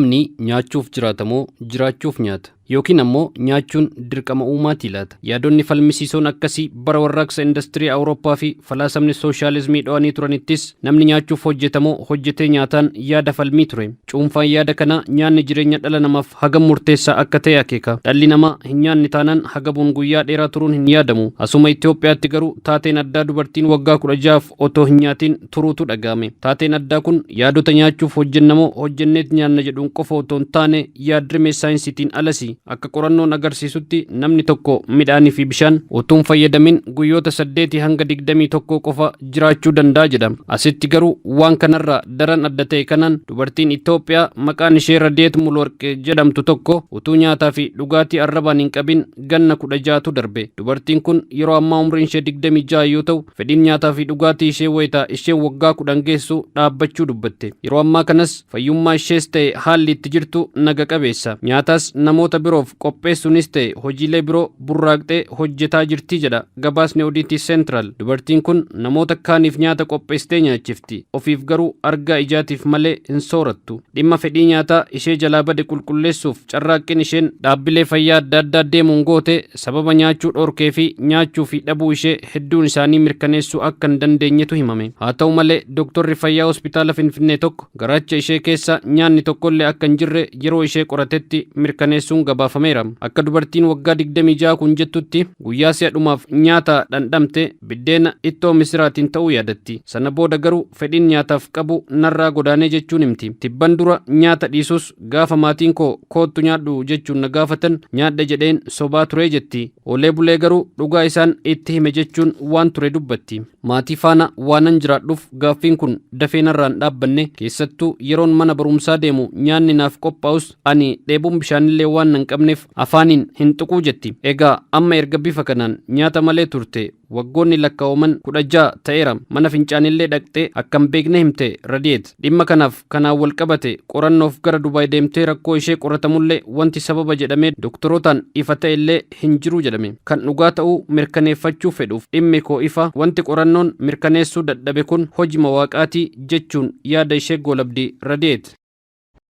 Namni nyaachuuf jiraata moo jiraachuuf nyaata? Yookiin ammoo nyaachuun dirqama uumaatii laata? Yaadonni falmisiisoon akkasii bara warraaqsa industirii Awurooppaa fi falaasamni sooshaalizimii dho'anii turanittis namni nyaachuuf hojjetamoo hojjetee nyaataan yaada falmii ture. Cuunfaan yaada kanaa nyaanni jireenya dhala namaaf hagam murteessaa akka ta'e akeeka. Dhalli namaa hin nyaanne taanaan hagabuun guyyaa dheeraa turuun hin yaadamu. Asuma Itoophiyaatti garuu taateen addaa dubartiin waggaa 16f otoo hin nyaatiin turuutu dhaga'ame. Taateen addaa kun yaadota nyaachuuf hojjennamoo hojjenneet nyaanna jedhuun qofa otoo hin taane yaadrimee saayinsiitiin alasi. Akka qorannoon agarsiisutti namni tokko midhaanii fi bishaan utuu hin fayyadamin guyyoota 8 hanga 21 qofa jiraachuu danda'a jedha. Asitti garuu waan kanarraa daran adda ta'e kanaan dubartiin Itoophiyaa maqaan ishee Radiyeet Mulwarqe jedhamtu tokko utuu nyaataa fi dhugaatii arrabaan hin qabin ganna 16tu darbe. Dubartiin kun yeroo ammaa umriin ishee 26 yoo ta'u, fedhiin nyaataa fi dhugaatii ishee wayita isheen waggaa 10 geessu dhaabbachuu dubbatte. Yeroo ammaa kanas fayyummaa ishees ta'e haalli itti jirtu naga qabeessa. Nyaataas namoota biroof qopheessuunis ta'e hojiilee biroo burraaqxee hojjetaa jirti jedha gabaasni Oddity Central. Dubartiin kun namoota kaaniif nyaata qopheessitee nyaachifti. Ofiif garuu argaa ijaatiif malee hin soorattu. Dhimma fedhii nyaataa ishee jalaa bade qulqulleessuuf carraaqqiin isheen dhaabbilee fayyaa adda addaa deemuun goote sababa nyaachuu dhorkee fi nyaachuu fi dhabuu ishee hedduun isaanii mirkaneessuu akka hin dandeenyetu himame. Haa ta'u malee dooktorri fayyaa hospitaala Finfinnee tokko garaacha ishee keessa nyaanni tokkollee akka hin jirre yeroo ishee qoratetti mirkaneessuun gabaafameera. Akka dubartiin waggaa 26 kun jettutti guyyaa si'a dhumaaf nyaata dhandhamte biddeena ittoo misiraatiin ta'uu yaadatti. Sana booda garuu fedhiin nyaataaf qabu narraa godaanee jechuun himti. Tibban dura nyaata dhiisus gaafa maatiin koo koottu nyaadhu jechuun na gaafatan nyaadha jedheen sobaa ture jetti. Oolee bulee garuu dhugaa isaan itti hime jechuun waan ture dubbatti. Maatii faana waanan jiraadhuuf gaaffiin kun dafee narraan dhaabbanne, keessattuu yeroon mana barumsaa deemu nyaanni naaf qophaa'us ani dheebuun bishaanillee waan nan qabneef afaaniin hin tuquu jetti. Egaa amma erga bifa kanaan nyaata malee turte waggoonni lakkaa'aman 16 ta'eera. Mana fincaanillee dhaqxee akka hin beekne himte Radiyeet. Dhimma kanaaf kanaan wal qabate qorannoof gara Dubaay deemtee rakkoo ishee qoratamullee wanti sababa jedhamee doktorootaan ifa ta'e illee hin jiru jedhame. Kan dhugaa ta'uu mirkaneeffachuu fedhuuf dhimmi koo ifa, wanti qorannoon mirkaneessuu dadhabe kun hojima waaqaatii jechuun yaada ishee goolabdi Radiyeet.